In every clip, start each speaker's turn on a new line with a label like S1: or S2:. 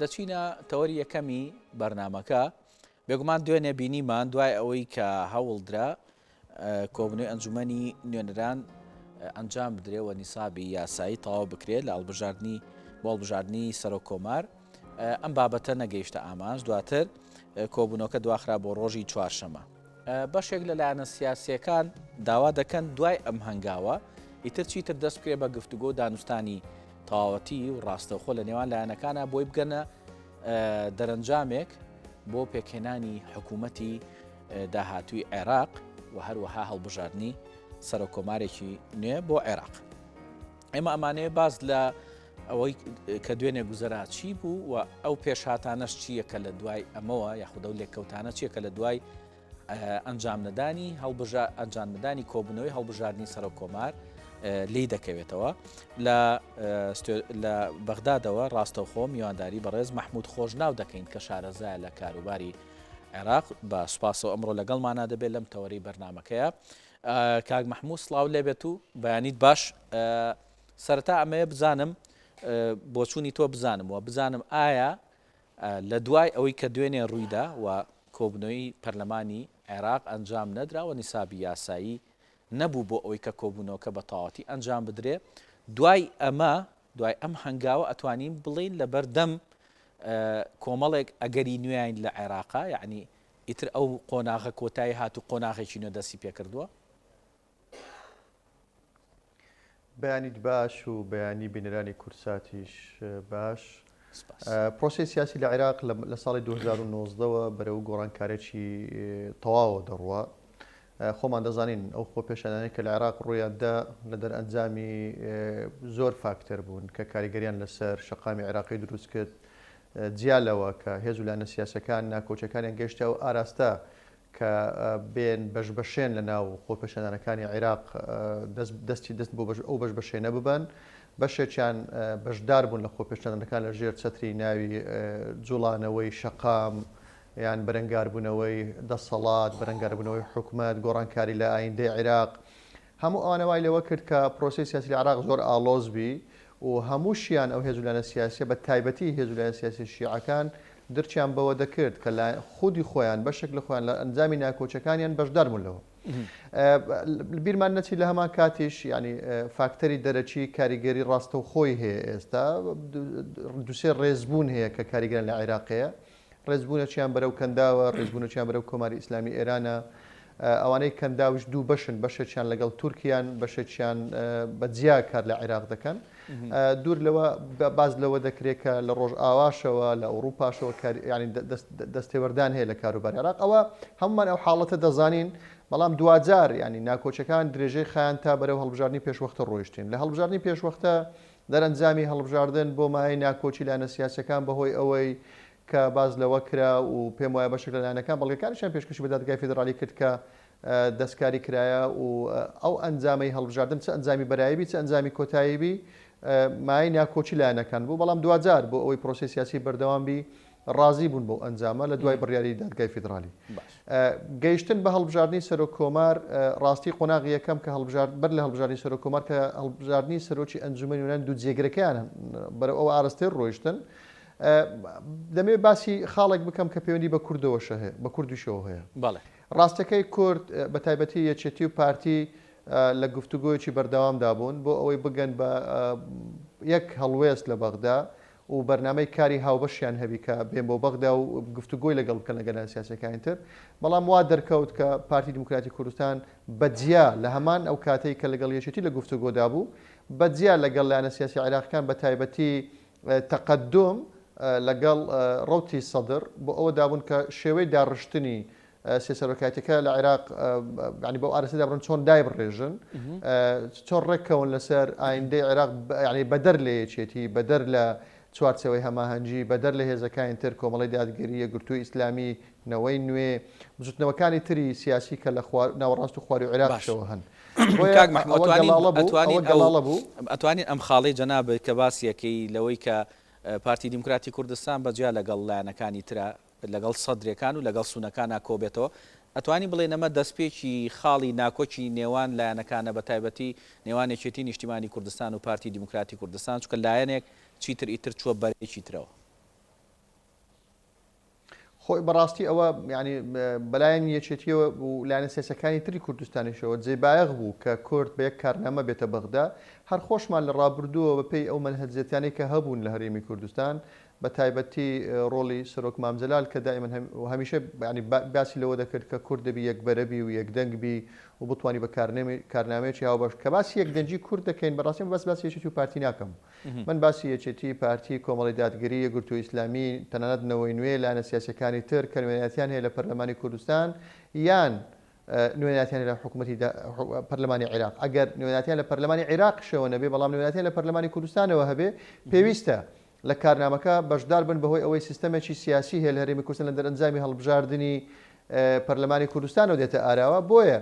S1: دەچینە تەوەری یەکەمی بەرنامەکە. بێگومان دوێنێ بینیمان دوای ئەوەی کە هەوڵدرا کۆبوونەوەی ئەنجومەنی نوێنەران ئەنجام بدرێ و نیسابی یاسایی تەواو بکرێت لە هەڵبژاردنی بۆ هەڵبژاردنی سەرۆک کۆمار ئەم بابەتە نەگەیشتە ئامانج دواتر کۆبوونەوەکە دواخرا بۆ ڕۆژی چوارشەمە. بەشێک لە لایەنە سیاسییەکان داوا دەکەن دوای ئەم هەنگاوە ئیتر چیتر دەست بکرێت بە گفتوگۆ و دانوستانی تەواوەتی و ڕاستەوخۆ لە نێوان لایەنەکانە بۆی بگەنە دەرەنجامێک بۆ پێکهێنانی حکوومەتی داهاتووی عێراق و هەروەها هەڵبژاردنی سەرۆککۆمارێکی نوێ بۆ عێراق. ئێمە ئەمانەیە باس لە ئەوەی کە دوێنێ گوزەرا چی بوو و ئەو پێشهاتانەش چییە کە لە دوای ئەمەوە یاخود ئەو لێکەوتانە چییە کە لە دوای ئەنجامنەدانی هەڵبژا ئەنجامنەدانی کۆبوونەوەی هەڵبژاردنی سەرۆک کۆمار لی دەکەوێتەوە لە لە بەغدادەوە ڕاستەوخۆ میوانداری بەڕێز مححمود خۆشناو دەکەین کە شارەزایە لە کاروباری عێراق بە سوپاسەوە ئەمڕۆ لەگەڵمانە دەبێت لەم تەوەری بەرنمەکەیە کاک مححمود سڵاو لێبێت و بەیانیت باش سەرەتا ئەمەیە بزانم بۆچوونی تۆ بزانم و بزانم ئایا لە دوای ئەوەی کە دوێنێ ڕوویدا و کۆبوونەوەی پەرلەمانی عێراق ئەنجام نەدرا و نیسابی یاسایی نەبوو بۆ ئەوەی کە کۆبوونەوەکە بە تەواوەتی ئەنجام بدرێ، دوای ئەمە، دوای ئەم هەنگاوە ئەتوانین بڵێین لەبەردەم کۆمەڵێک ئەگەری نوێین لە عێراقا، یەعنی ئیتر ئەو قۆناغە کۆتایی هات و قۆناغێکی نوێ دەستی پێکردووە؟
S2: بەیانیت باش و بەیانی بینەرانی کوردساتیش باش. پرۆسەی سیاسی لە عێراق لە ساڵی 2019ەوە بەرەو گۆڕانکارێکی تەواوە دەڕوا. خۆمان دەزانین ئەو خۆپێشاندانەی کە لە عێراق ڕوویاندا لە دەرئەنجامی زۆر فاکتەر بوون کە کاریگەریان لەسەر شەقامی عێراقی دروست کرد جیا لەوە کە هێز و لایەنە سیاسەکان ناکۆکیەکانیان گەیشتە ئەو ئاراستە کە بێن بەش بەشێن لە ناو خۆپێشاندانەکانی عێراق دەستی دەست بۆ ئەو بەش بەشێنە ببەن بەشێکیان بەشدار بوون لە خۆپێشاندانەکان لە ژێر چەتری ناوی جوڵانەوەی شەقام یان بەرەنگاربوونەوەی دەسەڵات، بەرەنگاربوونەوەی حکومەت، گۆڕانکاری لە ئایندەی عێراق. هەموو ئەوانە وای لەوە کرد کە پرۆسەی سیاسی لە عێراق زۆر ئاڵۆز بی و هەمووشیان ئەو هێز و لایەنە سیاسیە بە تایبەتی هێز و لایەنە سیاسیە شیعەکان درکیان بەوە دەکرد کە خودی خۆیان بەشێک لە خۆیان لە ئەنجامی ناکۆکیەکانیان بەشدار بوون لەوە. بیرمان نەچی لە هەمان کاتیش یعنی فاکتەری دەرەکی کاریگەری ڕاستەوخۆی هەیە ئێستا دوسێ ڕێزبوون هەیە کە کاریگەرن لە عێراقەیە ڕێزبوونەکیان بەرەو کەنداوە، ڕێزبوونەکیان بەرەو کۆماری ئیسلامی ئێرانە. ئەوانەی کەنداویش دوو بەشن، بەشێکیان لەگەڵ تورکیان، بەشێکیان بە جیا کار لە عێراق دەکەن. دوور لەوە باس لەوە دەکرێت کە لە ڕۆژئاواشەوە، لە ئەوروپاشەوە یانی دەستێوەردان هەیە لە کاروباری عێراق. ئەوە هەموومان ئەو حاڵەتە دەزانین، بەڵام دواجار یانی ناکۆکیەکان درێژەی خایان تا بەرەو هەڵبژاردنی پێشوەختە ڕۆیشتین. لە هەڵبژاردنی پێشوەختە دەرئەنجامی هەڵبژاردن بۆ مایەی ناکۆکی لایەنە سیاسیەکان بەهۆی ئەوەی کە باس لەوە کرا و پێم وایە بەشێک لە لایەنەکان بەڵگەکانیشیان پێشکەشی بە دادگای فیدرالی کرد کە دەستکاری کرایە و ئەو ئەنجامەی هەڵبژاردن چ ئەنجامی بەرایی بی چ ئەنجامی کۆتایی بی مایەی ناکۆکی لایەنەکان بوو بەڵام دواجار بۆ ئەوەی پرۆسەی سیاسی بەردەوام بی ڕازی بوون بەو ئەنجامە لە دوای بڕیاری دادگای فیدرالی. گەیشتن بە هەڵبژاردنی سەرۆک کۆمار ڕاستی قۆناغی یەکەم کە هەڵبژارد بەر لە هەڵبژاردنی سەرۆک کۆمار کە هەڵبژاردنی سەرۆکی ئەنجومەنی نوێنەران دوو جێگرەکەیان بەرەو ئەو ئاراستەیە ڕۆیشتن. دەمەوێت باسی خاڵێک بکەم کە پەیوەندی بە کوردەوەشە هەیە بە کوردیشەوە هەیە.
S1: بەڵێ.
S2: ڕاستەکەی کورد بە تایبەتی یەکێتی و پارتی لە گفتوگۆیەکی بەردەوامدا بوون بۆ ئەوەی بگەن بە یەک هەڵوێست لە بەغدا و بەرنامەی کاری هاوبەشیان هەبی کە بێن بۆ بەغدا و گفتوگۆی لەگەڵ بکەن لەگەل لایەنە سیاسیەکانی تر، بەڵام وا دەرکەوت کە پارتی دیموکراتی کوردستان بە جیا لە هەمان ئەو کاتەی کە لەگەڵ یەکێتی لە گفتوگۆدا بوو بە جیا لەگەڵ لایەنە سیاسی عێراقیەکان بە تایبەتی تەقەدوم لەگەڵ ڕەوتی سەدر بۆ ئەوە دابوون کە شێوەی داڕشتنی سێ سەرۆکایەتیەکە لە عێراق یانی بەو ئارەستەدا بڕۆن چۆن دایبڕێژن چۆن ڕێککەون لەسەر ئایندەی عێراق یانی بەدەر لە یەکێتی بەدەر لە چوارچێوەی هەماهەنگی بەدەر لە هێزەکانی تر کۆمەڵی دادگەری یەکگرتووی ئیسلامی نەوەی نوێ بزوتنەوەکانی تری سیاسی کە لە خوار ناوەڕاست و خواروی عێراقیشەوە هەن بۆیە
S1: کاک مەحموود
S2: ئەوە
S1: ئەتوانین
S2: گەڵاڵە بوو ئەوە
S1: ئەتوانین ئەو
S2: گەڵاڵە بوو.
S1: ئەتوانین ئەم خاڵەی جەنابت کە باسیەکەی لەوەی کە پارتی دیموکراتی کوردستان بە جیا لەگەڵ لایەنەکانی ترە لەگەڵ سەدرێکان و لەگەڵ سونەکانا کۆبێتەوە، ئەتوانین بڵێین ئەمە دەستپێکی خاڵی ناکۆکی نێوان لایەنەکانە بەتایبەتی نێوان یەکێتی نیشتیمانی کوردستان و پارتی دیموکراتی کوردستان چونکە لایەنێک چیتر ئیتر چووە بەرەیەکی ترەوە.
S2: خۆی بەڕاستی ئەوە یانی بەلایەنی یەکێتیەوە و لایەنە سیاسەکانی تری کوردستانیشەوە جێی بایەخ بوو کە کورد بە یەک کارنامە بێتە بەغدا، هەر خۆشمان لە ڕابردووەوە بە پێی ئەو مەنهەجیەتانەی کە هەبوون لە هەرێمی کوردستان بە تایبەتی ڕۆڵی سەرۆک مام جەلال کە دائیمەن هەمیشە یانی باسی لەوە دەکرد کە کورد دەبی یەکبەرە بی و یەکدەنگ بی و بتوانی بە کارنامەیەکی هاوبەش کە باسی یەکدەنگی کورد دەکەین بەڕاستی من بەس باسی یەکێتی و پارتی ناکەم من باسی یەکێتی، پارتی، کۆمەڵی دادگەری، یەکگرتووی ئیسلامی، تەنانەت نەوەی نوێ، لایەنە سیاسییەکانی تر کە نوێنەرایەتیان هەیە لە پەرلەمانی کوردستان یان نوێنەرایەتیان هەیە لە حکوومەتی پەرلەمانی عێراق، ئەگەر نوێنەرایەتیان لە پەرلەمانی عێراقیشەوە نەبێ، بەڵام نوێنەرایەتیان لە پەرلەمانی کوردستانەوە هەبێ، پێویستە لە کارنامەکە بەشدار بن بەهۆی ئەوەی سیستەمێکی سیاسی هەیە لە هەرێمی کوردستان لە دەرئەنجامی هەڵبژاردنی پەرلەمانی کوردستانەوە دێتە ئاراوە، بۆیە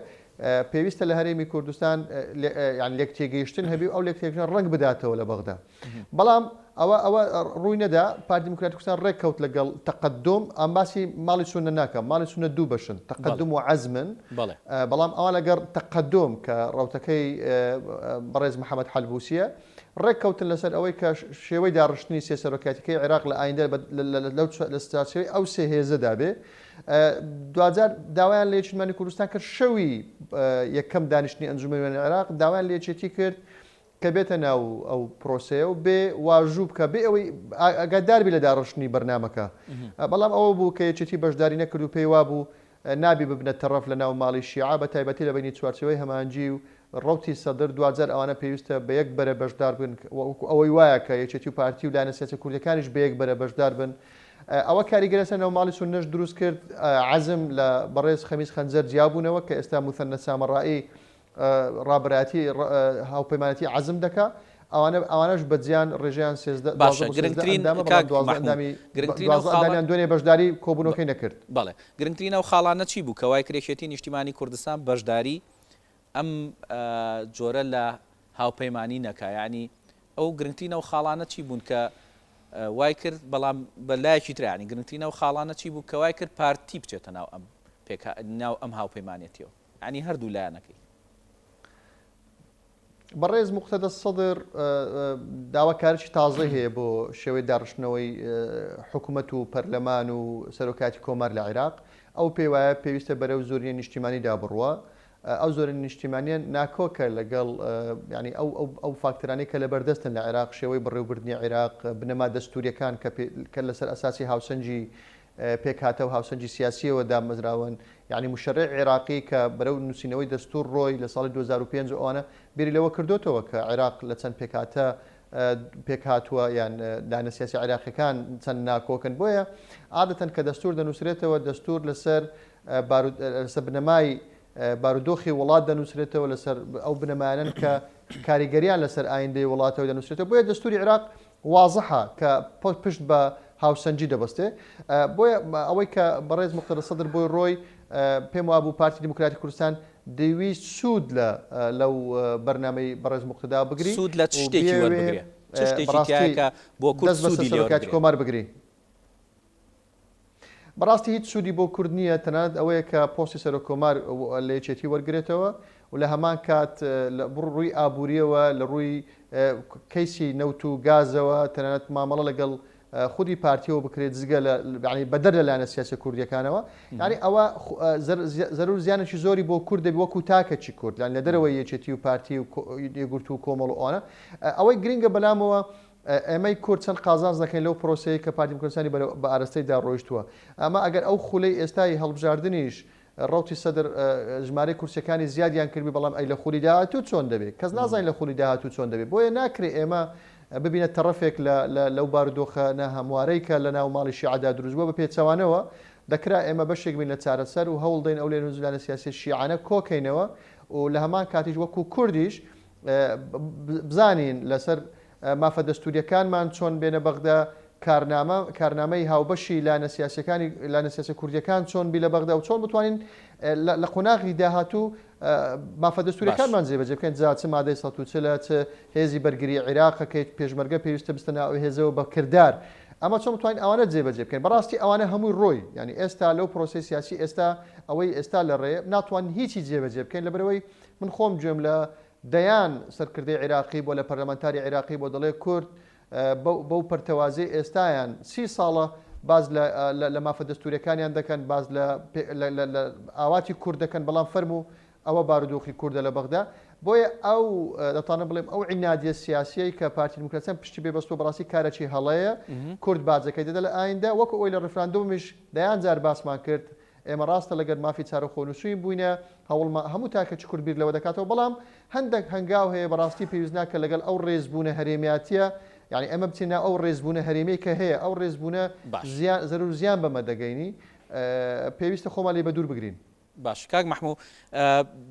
S2: پێویستە لە هەرێمی کوردستان یان لێکتێگەیشتن هەبی و ئەو لێکتێگەیشتنە ڕەنگ بداتەوە لە بەغدا. بەڵام ئەوە ئەوە ڕووی نەدا، پارتی دیموکراتی کوردستان ڕێککەوت لەگەڵ تەقەدوم، ئەم باسی ماڵی سوننە ناکەم، ماڵی سوننە دوو بەشن، تەقەدوم و عەزمن، بەڵام ئەوان لەگەڵ تەقەدوم کە ڕەوتەکەی بەڕێز محەمەد حەلبوسییە، ڕێککەوتن لەسەر ئەوەی کە شێوەی داڕشتنی سێ سەرۆکایەتیەکەی عێراق لە ئایندە لە چوارچێوەی ئەو سێ هێزەدا بێ. دواجار داوایان لە یەکێتیمانی کوردستان کرد شەوی یەکەم دانیشتنی ئەنجومەنی نوێنەرانی عێراق داوایان لە یەکێتی کرد کە بێتە ناو ئەو پرۆسەیە و بێ واژوو بکە بێ ئەوەی ئاگادار بی لە داڕشتنی بەرنامەکە بەڵام ئەوە بوو کە یەکێتی بەشداری نەکرد و پێی وابوو نابی ببنە تەڕەف لە ناو ماڵی شیعە بە تایبەتی لە بەینی چوارچێوەی هەماهەنگی و ڕەوتی سەدر دواجار ئەوانە پێویستە بە یەک بەرە بەشدار بن وەکو ئەوەی وایە کە یەکێتی و پارتی و لایەنە سیاسیە کوردیەکانیش بە یەک بەرە بەشدار بن ئەوە کاریگەری لەسەر ناو ماڵی سوننەش دروست کرد عەزم لە بەڕێز خەمیس خەنجەر جیابوونەوە کە ئێستا موثەنە سامەڕائی ڕابەرایەتی هاوپەیمانێتی عەزم دەکا ئەوانە ئەوانەش بە جیان ڕێژەیان 13
S1: باشە
S2: 12 بۆ 13
S1: گرنگترین
S2: ئەندامە بەڵام
S1: کاک
S2: 12
S1: مەحموود
S2: ئەندامی
S1: گرنگترین ئەو
S2: 12
S1: خاڵە
S2: ئەندامیان دوێنێ بەشداری کۆبوونەوەکەی نەکرد.
S1: بەڵێ گرنگترین ئەو خاڵانە چی بوو کە وای کرد یەکێتی نیشتیمانی کوردستان بەشداری ئەم جۆرە لە هاوپەیمانی نەکا یانی ئەو گرنگترین ئەو خاڵانە چی بوون کە وای کرد بەڵام بە لایەکی ترا یانی گرنگترین ئەو خاڵانە چی بوو کە وای کرد پارتی بچێتە ناو ئەم پێک ناو ئەم هاوپەیمانێتیەوە یانی هەردوو لایەنەکەی.
S2: بەڕێز موقتەدا سەدر داواکاریی تازەی هەیە بۆ شێوەی داڕشتنەوەی حکومەت و پەرلەمان و سەرۆکایەتی کۆمار لە عێراق. ئەو پێیوایە پێویستە بەرەو زۆرینەی نیشتیمانیدا بڕوا. ئەو زۆرینە نیشتیمانییە ناکۆکە لەگەڵ یانی ئەو ئەو فاکتەرانەی کە لەبەردەستن لە عێراق، شێوەی بەڕێوەبردنی عێراق، بنەما دەستوورییەکان کە لەسەر ئەساسی هاوسەنگی پێکهاتە و هاوسەنگی سیاسییەوە دامەزراون، یەعنی موشەریعی عێراقی کە بەرەو نووسینەوەی دەستوور ڕۆی لە ساڵی 2005 و ئەوانە بیری لەوە کردۆتەوە کە عێراق لە چەند پێکهاتە پێکهاتووە یان لایەنە سیاسی عێراقیەکان چەند ناکۆکن بۆیە عادەتەن کە دەستوور دەنووسرێتەوە دەستوور لەسەر لەسەر بنەمای بارودۆخی وڵات دەنووسرێتەوە لەسەر ئەو بنەمایانەن کە کاریگەریان لەسەر ئایندەی وڵاتەوە دەنووسرێتەوە بۆیە دەستوری عێراق وازحە کە پشت بە هاوسەنگی دەبەستێ. بۆیە ئەوەی کە بەڕێز موقتەدا سەدر بۆی ڕۆی، پێم وابوو پارتی دیموکراتی کوردستان دەیویست سوود لە لەو بەرنامەی بەڕێز موقتەدا بگری
S1: سوود لە چ
S2: و
S1: شتێکی
S2: بیەوێ
S1: وەربگرێ؟ چ شتێکی
S2: بەڕاستی
S1: تیایە کە بۆ کورد
S2: دەست بەسەر
S1: سوودی لێ
S2: سەرۆکایەتی
S1: وەربگرێ؟
S2: کۆمار بگری. بەڕاستی هیچ سوودی بۆ کورد نییە، تەنانەت ئەوەیە کە پۆستی سەرۆک کۆمار لە یەکێتی وەرگرێتەوە و لە هەمان کات لە ڕووی ئابوورییەوە، لە ڕووی کەیسی نەوت و گازەوە، تەنانەت مامەڵە لەگەڵ خودی پارتیەوە بکرێت جگە لە یانی بەدەر لە لایەنە سیاسیە کوردیەکانەوە یانی ئەوە زەرور زیانێکی زۆری بۆ کورد دەبی وەکو تاکەکی کورد یان لە دەرەوەی یەکێتی و پارتی و یەکگرتوو و کۆمەڵ و ئەوانە ئەوەی گرنگە بەلامەوە ئێمەی کورد چەند قازانج دەکەین لەو پرۆسەیە کە پارتی کوردستانی بەرەو بە ئارەستەیدا ڕۆیشتووە ئەمە ئەگەر ئەو خولەی ئێستای هەڵبژاردنیش ڕەوتی سەدر ژمارەی کورسیەکانی زیادیان کردبی بەڵام ئەی لە خولی داهاتوو چۆن دەبێ کەس نازانین لە خولی داهاتوو چۆن دەبێ بۆیە ناکرێ ئێمە ببینە تەڕەفێک لە لەو بارودۆخە ناهەموارەی کە لە ناو ماڵی شیعەدا دروست بووە بە پێچەوانەوە دەکرا ئێمە بەشێک بین لە چارەسەر و هەوڵدەین ئەو لێنوزلانە سیاسیە شیعانە کۆکەینەوە و لە هەمان کاتیش وەکو کوردیش بزانین لەسەر مافە دەستوورییەکانمان چۆن بێنە بەغدا، کارنامە کارنامەی هاوبەشی لایەنە سیاسییەکانی لایەنە سیاسیە کوردییەکان چۆن بی لە بەغدا و چۆن بتوانین لە قۆناغی داهاتوو مافە
S1: باش.
S2: دەستوورییەکانمان جێبەجێ بکەین جا چ مادەی 140 ە چ هێزی بەرگری عیراقە کە پێشمەرگە پێویستە بستە ناو ئەو هێزەوە بە کردار ئەمە چۆن بتوانین ئەوانە جێبەجێ بکەین بەڕاستی ئەوانە هەمووی ڕۆی یانی ئێستا لەو پرۆسەی سیاسی ئێستا ئەوەی ئێستا لە ڕێ ناتوانین هیچی جێبەجێ بکەین لەبەرئەوەی من خۆم گوێم لە دەیان سەرکردەی عیراقی بۆ لە پەرلەمانتاری عیراقی بۆ دەڵێ کورد بەو پەرتەوازەی ئێستایان سی ساڵە باس لە لە مافە دەستوریەکانیان دەکەن، باس لە لە ئاواتی کورد دەکەن، بەڵام فەرموو ئەوە بارودۆخی کوردە لە بەغدا. بۆیە ئەو دەتوانم بڵێم ئەو عینادیە سیاسیەی کە پارتی دیموکراسیان پشتی پێ بەستووە بەڕاستی کارێکی هەڵەیە، کورد باجەکەی دەدا لە ئایندە، وەکو ئەوەی لە ڕیفراندۆمیش دەیان جار باسمان کرد، ئێمە ڕاستە لەگەر مافی چارەخۆنووسین بووینە، هەوڵما هەموو تاکێکی کورد بیر لەوە دەکاتەوە، بەڵام هەندەک هەنگاو هەیە بەڕاستی پێویست ناکە لەگەڵ ئەو ڕێزبوونە هەرێمیاتیە، یانی ئێمە بچینە ناو ئەو ڕێزبوونە هەرێمیەی کە هەیە، ئەو ڕێزبوونە
S1: باش.
S2: زیان زەرەر و زیان بەمە دەگەینی، پێویستە خۆمان لێی بەدوور بگرین.
S1: باش کاک مەحموو،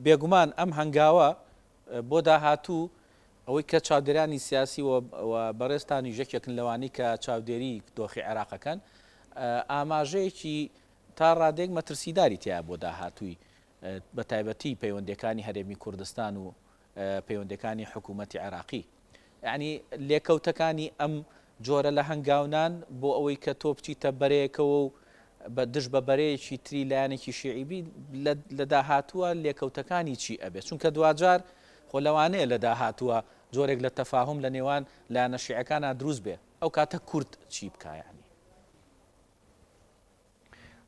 S1: بێگومان ئەم هەنگاوە بۆ داهاتوو ئەوەی کە چاودێرانی سیاسی و بەڕێزتانیش یەکێکن لەوانەی کە چاودێری دۆخی عێراقەکەن، ئاماژەیەکی تا ڕادەیەک مەترسیداری تیایە بۆ داهاتووی بە تایبەتی پەیوەندیەکانی هەرێمی کوردستان و پەیوەندیەکانی حکوومەتی عێراقی. یانی لێکەوتەکانی ئەم جۆرە لە هەنگاونان بۆ ئەوەی کە تۆ بچیتە بەرەیەکەوە و بە دژ بە بەرەیەکی تری لایەنێکی شیعی بی لە داهاتووە لێکەوتەکانی چی ئەبێت؟ چونکە دواجار خۆ لەوانەیە لە داهاتووە جۆرێک لە تەفاهوم لە نێوان لایەنە شیعەکانا دروست بێ ئەو کاتە کورد چی بکا یانی؟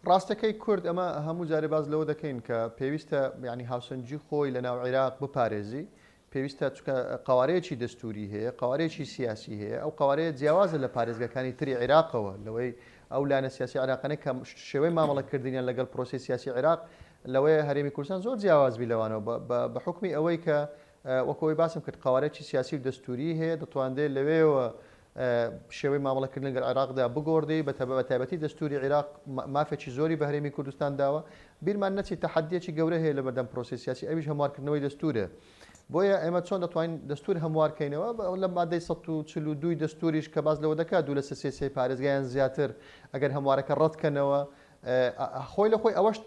S2: ڕاستەکەی کورد ئەمە هەموو جارێ باس لەوە دەکەین کە پێویستە یعنی هاوسەنگی خۆی لە ناو عێراق بپارێزی پێویستە چونکە قوارەیەکی دەستوری هەیە قوارەیەکی سیاسی هەیە ئەو قوارەیە جیاوازە لە پارێزگەکانی تری عێراقەوە لەوەی ئەو لایەنە سیاسی عێراقانەی کە شێوەی مامەڵەکردنیان لەگەڵ پرۆسەی سیاسی عێراق لەوەیە هەرێمی کوردستان زۆر جیاواز بی لەوانەوە بە حوکمی ئەوەی کە وەکو ئەوەی باسم کرد قوارەیەکی سیاسی و دەستوری هەیە دەتواندێت لەوێوە شێوەی مامەڵەکردن لەگەڵ عێراقدا بگۆڕدێی، بە تایبەتی دەستووری عێراق مافێکی زۆری بە هەرێمی کوردستان داوە. بیرمان نەچێت تەحەدییەکی گەورە هەیە لەبەردەم پرۆسەی سیاسی، ئەویش هەموارکردنەوەی دەستوورە. بۆیە ئێمە چۆن دەتوانین دەستوور هەموارکەینەوە؟ لە مادەی 142 ی دەستووریش کە باس لەوە دەکات دوو لەسەر سێ سێی پارێزگا یان زیاتر ئەگەر هەموارەکە ڕەتکەنەوە، خۆی لە خۆی ئەوەش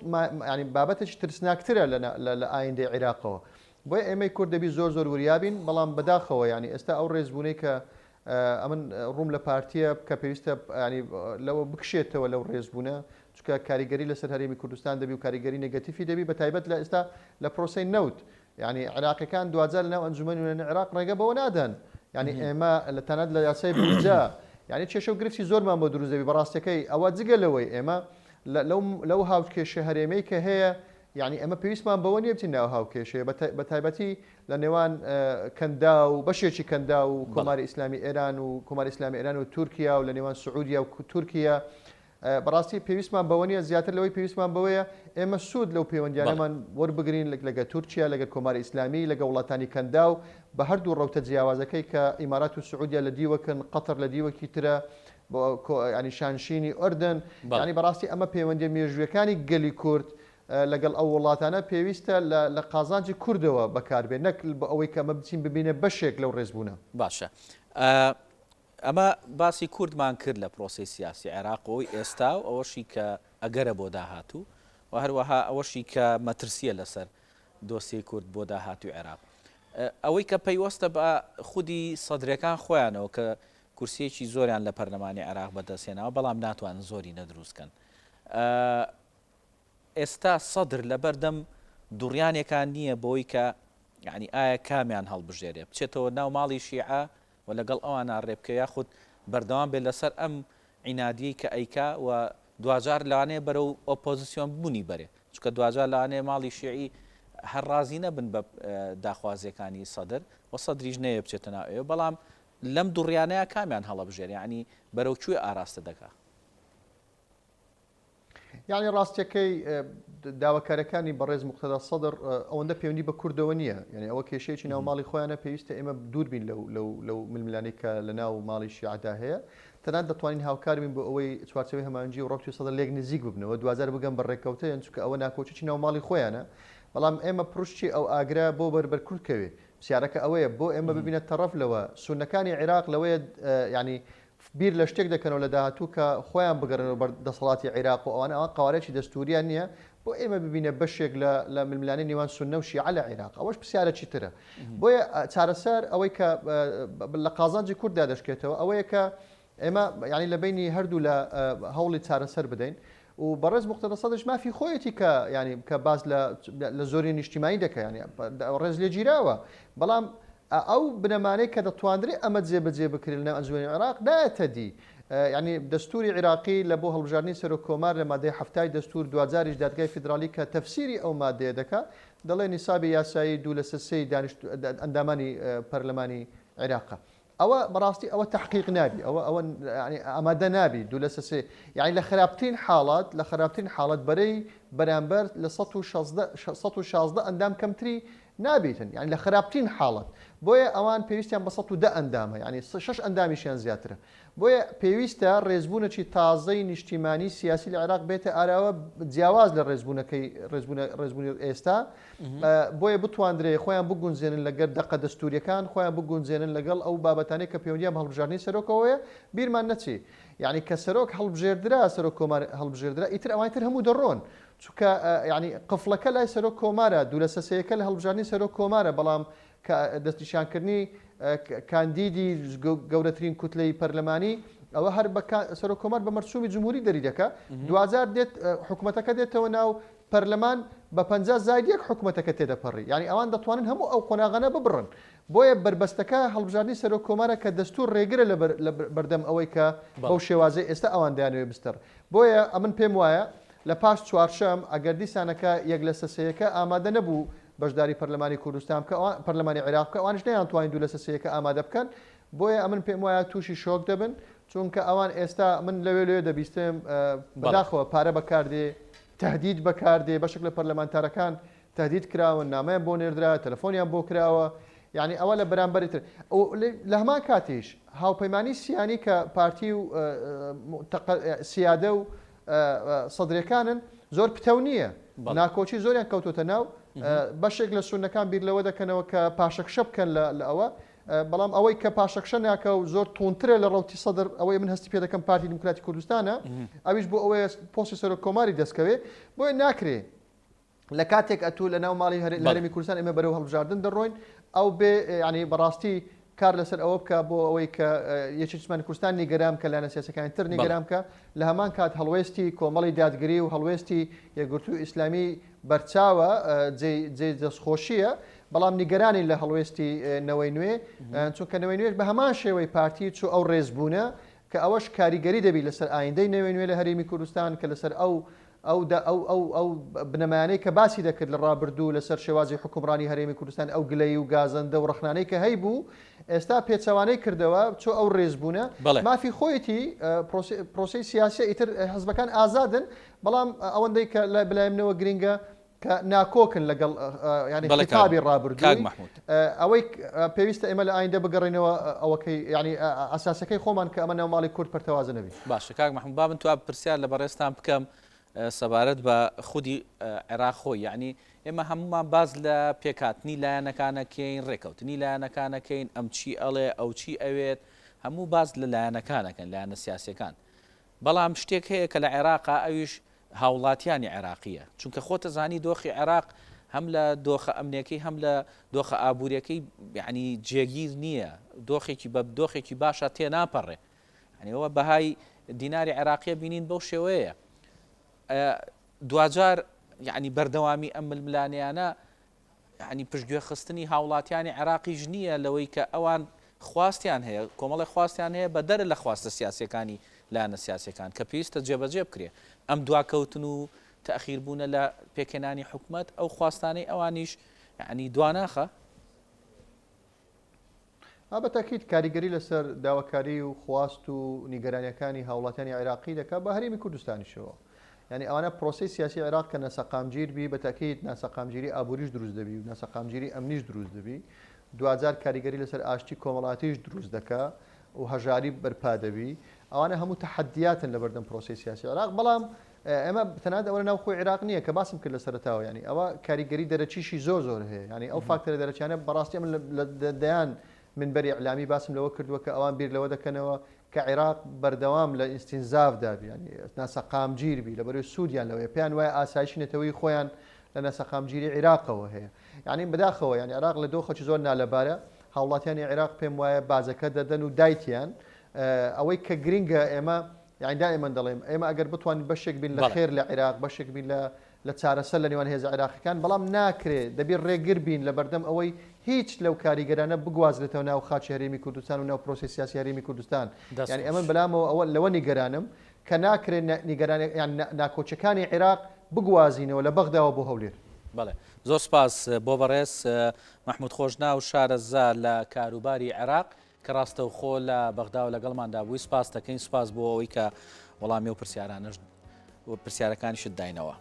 S2: بابەتێکی ترسناکترە لە ئایندەی عێراقەوە. بۆیە ئێمەی کورد دەبی زۆر زۆر وریا بین، بەڵام بەداخەوە یانی ئێستا ئەو ڕێزبوونەی کە ئەمن ڕووم لە پارتیە کە پێویستە ینی لەوە بکشێتەوە لەو ڕێزبوونە چونکە کاریگەری لەسەر هەرێمی کوردستان دەبی و کاریگەری نێگەتیفی دەبی بە تایبەت لە ئێستا لە پرۆسەی نەوت یعنی عێراقیەکان دواجار لەناو ئەنجومەنی نوێنەرانی عێراق ڕێگە بەوە نادەن یعنی ئێمە لە تەنانەت لە یاسای بودجە یعنی کێشە و گرفتی زۆرمان بۆ دروست دەبی بەڕاستەکەی ئەوە جگە لەوەی ئێمە لەو هاوکێشە هەرێمەی کە هەیە یانی ئێمە پێویستمان بەوە نییە بچین ناو هاوکێشەیە بە تایبەتی لە نێوان کەنداو و بەشێکی کەنداو و کۆماری ئیسلامی ئێران و کۆماری ئیسلامی ئێران و تورکیا و لە نێوان سعودیا و تورکیا بەڕاستی پێویستمان بەوە نییە زیاتر لەوەی پێویستمان بەوەیە ئێمە سوود لەو پەیوەندیانەمان وەربگرین لەگە تورکیا لەگە کۆماری ئیسلامی لەگە وڵاتانی کەنداو بە هەردوو ڕەوتە جیاوازەکەی کە ئیمارات و سعودیا لە دیوەکن قەتەر لە دیوەکی ترە ینی شانشینی ئەردەن ینی بەڕاستی ئەمە پەیوەندیە مێژوویەکانی گەلی کورد لەگەڵ ئەو وڵاتانە پێویستە لە قازانجی کوردەوە بەکاربێت نەک بە ئەوەی کە ئەمە بچین ببینە بەشێک لەو ڕێزبوونە.
S1: باشە ئەمە باسی کوردمان کرد لە پرۆسەی سیاسی عێراق و ئەوەی ئێستا و ئەوەشی کە ئەگەرە بۆ داهاتوو و هەروەها ئەوەشی کە مەترسیە لەسەر دۆسیەی کورد بۆ داهاتووی عێراق. ئەوەی کە پەیوەستە بە خودی سەدرەکان خۆیانەوە کە کورسییەکی زۆریان لە پەرلەمانی عێراق بەدەستهێناوە، بەڵام ناتوانن زۆرینە دروست کەن. ئێستا سەدر لەبەردەم دوڕیانێکا نییە بەوەی کە یانی ئایا کامیان هەڵبژێرێ، بچێتەوە ناو ماڵی شیعە و لەگەڵ ئەوانا ڕێبکەوێ یاخود بەردەوام بێت لەسەر ئەم عینادیەی کە ئەیکا و دواجار لەوانەیە بەرەو ئۆپۆزسیۆن بوونی بەرێ، چونکە دواجار لەوانەیە ماڵی شیعی هەر ڕازی نەبن بە داخوازیەکانی سەدر و سەدریش نەیەوێ بچێتە ناو ئەوێ، بەڵام لەم دوڕیانەیا کامیان هەڵەبژێرێ یانی بەرەو کوێ ئاراستە دەکا؟
S2: یانی ڕاستیەکەی داواکاریەکانی بەڕێز موقتەدا سەدر ئەوەندە پەیوەندی بە کوردەوە نییە یعنی ئەوە کێشەیەکی ناو ماڵی خۆیانە پێویستە ئێمە دوور بین لەو لەو لەو ململانێی کە لە ناو ماڵی شیعەدا هەیە تەنانەت دەتوانین هاوکار بین بۆ ئەوەی چوارچێوەی هەماهەنگی و ڕەوتی سەدر لێک نزیک ببنەوە دواجار بگەن بە ڕێککەوتن چونکە ئەوە ناکۆکیی ناو ماڵی خۆیانە بەڵام ئێمە پروشکی ئەو ئاگرە بۆ بەر بەر کورد کەوێ پرسیارەکە ئەوەیە بۆ ئێمە ببینە تەڕەف لەوە سوننەکانی عێراق لەوەیە یعنی بیر لە شتێک دەکەنەوە لە داهاتوو کە خۆیان بگەڕێنەوە بەر دەسەڵاتی عیراق و ئەوانە ئەوان قەوارەیەکی دەستووریان نییە بۆ ئێمە ببینە بەشێک لە لە ململانێی نێوان سوننە و شیعە لە عیراق ئەوەش پرسیارێکی ترە بۆیە چارەسەر ئەوەی کە لە قازانجی کورددا دەشکێتەوە ئەوەیە کە ئێمە یعنی لە بینی هەردوو لە هەوڵی چارەسەر بدەین و بەڕێز موقتەدا سەدریش مافی خۆیەتی کە یعنی کە باس لە لە زۆری نیشتیمانی دەکە یعنی ڕێز لێ گیراوە بەڵام ئەو بنەمانەی کە دەتواندرێ ئەمە جێبەجێ بکرێت لەناو ئەنجومەنی عێراق نایەتە دی. یانی دەستوری عیراقی لە بۆ هەڵبژاردنی سەرۆک کۆمار لە مادەی حەفتای دەستور دواجاریش دادگای فیدراڵی کە تەفسیری ئەو مادەیە دەکا دەڵێ نیسابی یاسایی دوو لەسەر سێی دانیشت ئەندامانی پەرلەمانی عیراقە. ئەوە بەڕاستی ئەوە تەحقیق نابی ئەوە ئەوە یانی ئامادە نابی دوو لەسەر سێ یانی لە خراپترین حاڵات لە خراپترین حاڵەت بەرەی بەرامبەر لە 116 116 ئەندام کەمتری نابیتن یانی لە خراپترین حاڵەت بۆیە ئەوان پێویستیان بە 110 ئەندامە یانی شەش ئەندامیشیان زیاترە بۆیە پێویستە ڕێزبوونێکی تازەی نیشتیمانی سیاسی لە عێراق بێتە ئاراوە جیاواز لە ڕێزبوونەکەی ڕێزبوونە ڕێزبوونی ئێستا بۆیە بتواندرێ خۆیان بگونجێنن لەگەر دەقە دەستووریەکان خۆیان بگونجێنن لەگەڵ ئەو بابەتانەی کە پەیوەندیان بە هەڵبژاردنی سەرۆکەوەیە بیرمان نەچی یعنی کە سەرۆک هەڵبژێردرا سەرۆک کۆمار هەڵبژێردرا ئیتر ئەوانی تر هەموو دەڕۆن چونکە یعنی قفڵەکە لای سەرۆک کۆمارە دوو لەسەر سێیەکە لە هەڵبژاردنی سەرۆک کۆمارە بەڵام کە دەستنیشانکردنی کاندیدی گەورەترین کوتلەی پەرلەمانی ئەوە هەر بە سەرۆک کۆمار بە مەرسومی جمهوری دەری دەکا دواجار دێت حکومەتەکە دێتەوە ناو پەرلەمان بە 50 زاید یەک حکومەتەکە تێدەپەڕی یعنی ئەوان دەتوانن هەموو ئەو قۆناغانە ببڕن بۆیە بەربەستەکە هەڵبژاردنی سەرۆک کۆمارە کە دەستور ڕێگرە لە بەردەم ئەوەی کە بەو شێوازەی ئێستا ئەوان دەیانەوێت بستڕ بۆیە ئەمن پێم وایە لە پاش چوارشەم ئەگەر دیسانەکە یەک لەسەر سێیەکە ئامادە نەبوو بەشداری پەرلەمانی کوردستان بکە ئەوان پەرلەمانی عێراق بکە ئەوانیش نەیانتوانی دوو لەسەر سێیەکە ئامادە بکەن بۆیە ئەمن پێم وایە تووشی شۆک دەبن چونکە ئەوان ئێستا من لەوێ لەوێ دەبیستم بەداخەوە پارە بەکاردێ تهدید بەکاردێ بەشێک لە پەرلەمانتارەکان تهدید کراون نامەیان بۆ نێردرا تەلەفۆنیان بۆ کراوە یعنی ئەوە لە بەرامبەری تر لە هەمان کاتیش هاوپەیمانی سیانی کە پارتی و سیادە و سەدرەکانن زۆر پتەو نییە ناکۆکی زۆریان کەوتۆتە ناو بەشێک لە سونەکان بیر لەوە دەکەنەوە کە پاشەکشە بکەن لە ئەوە بەڵام ئەوەی کە پاشەکشە ناکە و زۆر توندترە لە ڕەوتی سەدر ئەوەی من هەستی پێ دەکەم پارتی دیموکراتی کوردستانە ئەویش بۆ ئەوەیە پۆستی سەرۆک کۆماری دەستکەوێ بۆیە ناکرێ لە کاتێک ئەتوو لە ناو ماڵی هەرێمی کوردستان ئێمە بەرەو هەڵبژاردن دەڕۆین ئەو بێ یعنی بەڕاستی کار لەسەر ئەوە بکە بۆ ئەوەی کە یەکێتی نیشتمانی کوردستان نیگەران بکە لایەنە سیاسەکانی تر نیگەران بکە لە هەمان کات هەڵوێستی کۆمەڵی دادگری و هەڵوێستی یەکگرتوو ئیسلامی بەرچاوە جێی دەستخۆشییە بەڵام نیگەرانین لە هەڵوێستی نەوەی نوێ چونکە نەوەی نوێش بە هەمان شێوەی پارتی چوو ئەو ڕێزبوونە کە ئەوەش کاریگەری دەبی لەسەر ئایندەی نەوەی نوێ لە هەرێمی کوردستان کە لەسەر ئەو ئەو دە ئەو ئەو ئەو بنەمایانەی کە باسی دەکرد لە ڕابردوو لەسەر شێوازی حوکمڕانی هەرێمی کوردستان ئەو گلەیی و گازەندە و ڕەخنانەی کە هەیبوو ئێستا پێچەوانەی کردەوە چۆ ئەو ڕێزبوونە مافی خۆیەتی پرۆسەی سیاسیە ئیتر حزبەکان ئازادن بەڵام ئەوەندەی کە لای بەلای منەوە گرینگە کە ناکۆکن لەگەڵ یانی خیتابی ڕابردووی ئەوەی پێویستە ئێمە لە ئایندە بگەڕێینەوە ئەوەکەی یانی ئەساسەکەی خۆمان کە ئەمە ناو ماڵی کورد پەرتەوازە نەبی.
S1: باشە کاک مەحمود با من توا پرسیار لە بەڕێزتان بکەم سەبارەت بە خودی عێراق خۆی یعنی ئێمە هەمومان باز لە پێکهاتنی لایەنەکانەکەین ڕێکەوتنی لایەنەکانەکەین ئەم چی ئەڵێ ئەو چی ئەوێت هەموو باز لە لایەنەکانەکەن لایەنە سیاسەکان بەڵام شتێک هەیە کە لە عێراقا ئەویش هاوڵاتیانی عێراقییە، چونکە خۆتەزانی دۆخی عێراق هەم لە دۆخە ئەمنیەکەی هەم لە دۆخە ئابووریەکەی یعنی جێگیر نییە، دۆخێکی بە دۆخێکی باشە تێناپەڕێ، یعنی ئەوە بەهای دیناری عێراقیە بینین بەو شێوەیە. دواجار یعنی بەردەوامی ئەم ململانێیانە یانی پشتگوێ خستنی هاوڵاتیانی عێراقیش نییە لەوەی کە ئەوان خواستیان هەیە، کۆمەڵێک خواستیان هەیە بەدەر لە خواستە سیاسییەکانی لایەنە سیاسییەکان کە پێویستە جێبەجێ بکرێ. ئەم دواکەوتن و تەئخیربوونە لە پێکهێنانی حکومەت ئەو خواستانەی ئەوانیش یانی دواناخا.
S2: ئا بە تەئکید کاریگەری لەسەر داواکاری و خواست و نیگەرانیەکانی هاوڵاتیانی عێراقی دەکات بە هەرێمی کوردستانیشەوە. یانی ئەوانە پرۆسەی سیاسی عێراق کە ناسەقامگیر بی بە تەئکید ناسەقامگیری ئابووریش دروست دەبی و ناسەقامگیری ئەمنیش دروست دەبی. دواجار کاریگەری لەسەر ئاشتی کۆمەڵاتیش دروست دەکا و هەژاری بەرپا دەبی. ئەوانە هەموو تەحەدیاتن لەبەردەم پرۆسەی سیاسی عێراق. بەڵام ئێمە تەنانەت ئەوە لە ناوخۆی عێراق نییە کە باسم کرد لە سەرەتاوە یانی ئەوە کاریگەری دەرەکیشی زۆر زۆر هەیە یانی ئەو فاکتەرە دەرەکیانە بەڕاستی ئەمن لە دەیان منبەری ئیعلامی باسم لەوە کردووە کە ئەوان بیر لەوە دەکەنەوە کە عێراق بەردەوام لە ئیستینزافدا بی یانی ناسەقامگیر بی لەبەرەوەی سوودیان لەوەیە پێیان وایە ئاسایشی نەتەوەی خۆیان لە ناسەقامگیری عێراقەوە هەیە یانی بەداخەوە یانی عێراق لە دۆخێکی زۆر نالەبارە هاوڵاتیانی عێراق پێم وایە باجەکە دەدەن و دایتیان ئەوەی کە گرنگە ئێمە یانی دائیمەن دەڵێم ئێمە ئەگەر بتوانین بەشێک بین لە خێر لە عێراق، بەشێک بین لە لە چارەسەر لە نێوان هێزە عێراقیەکان، بەڵام ناکرێ، دەبی ڕێگر بین لە بەردەم ئەوەی هیچ لەو کاریگەرانە بگوازرێتەوە ناو خاکی هەرێمی کوردستان و ناو پرۆسەی سیاسی هەرێمی کوردستان.
S1: دەست
S2: یانی
S1: خۆش.
S2: ئەمن بەلامەوە ئەوە لەوە نیگەرانم کە ناکرێت نیگەرانی یان ناکۆکیەکانی عێراق بگوازینەوە لە بەغداوە بۆ هەولێر.
S1: بەڵێ زۆر سپاس بۆ بەڕێز مەحمود خۆشناو شارەزا لە کاروباری عێراق کە ڕاستەوخۆ لە بەغداوە لەگەڵماندا بووی سپاس دەکەین سپاس بۆ ئەوەی کە وەڵامی و پرسیارانەش و پرسیارەکانیشت داینەوە.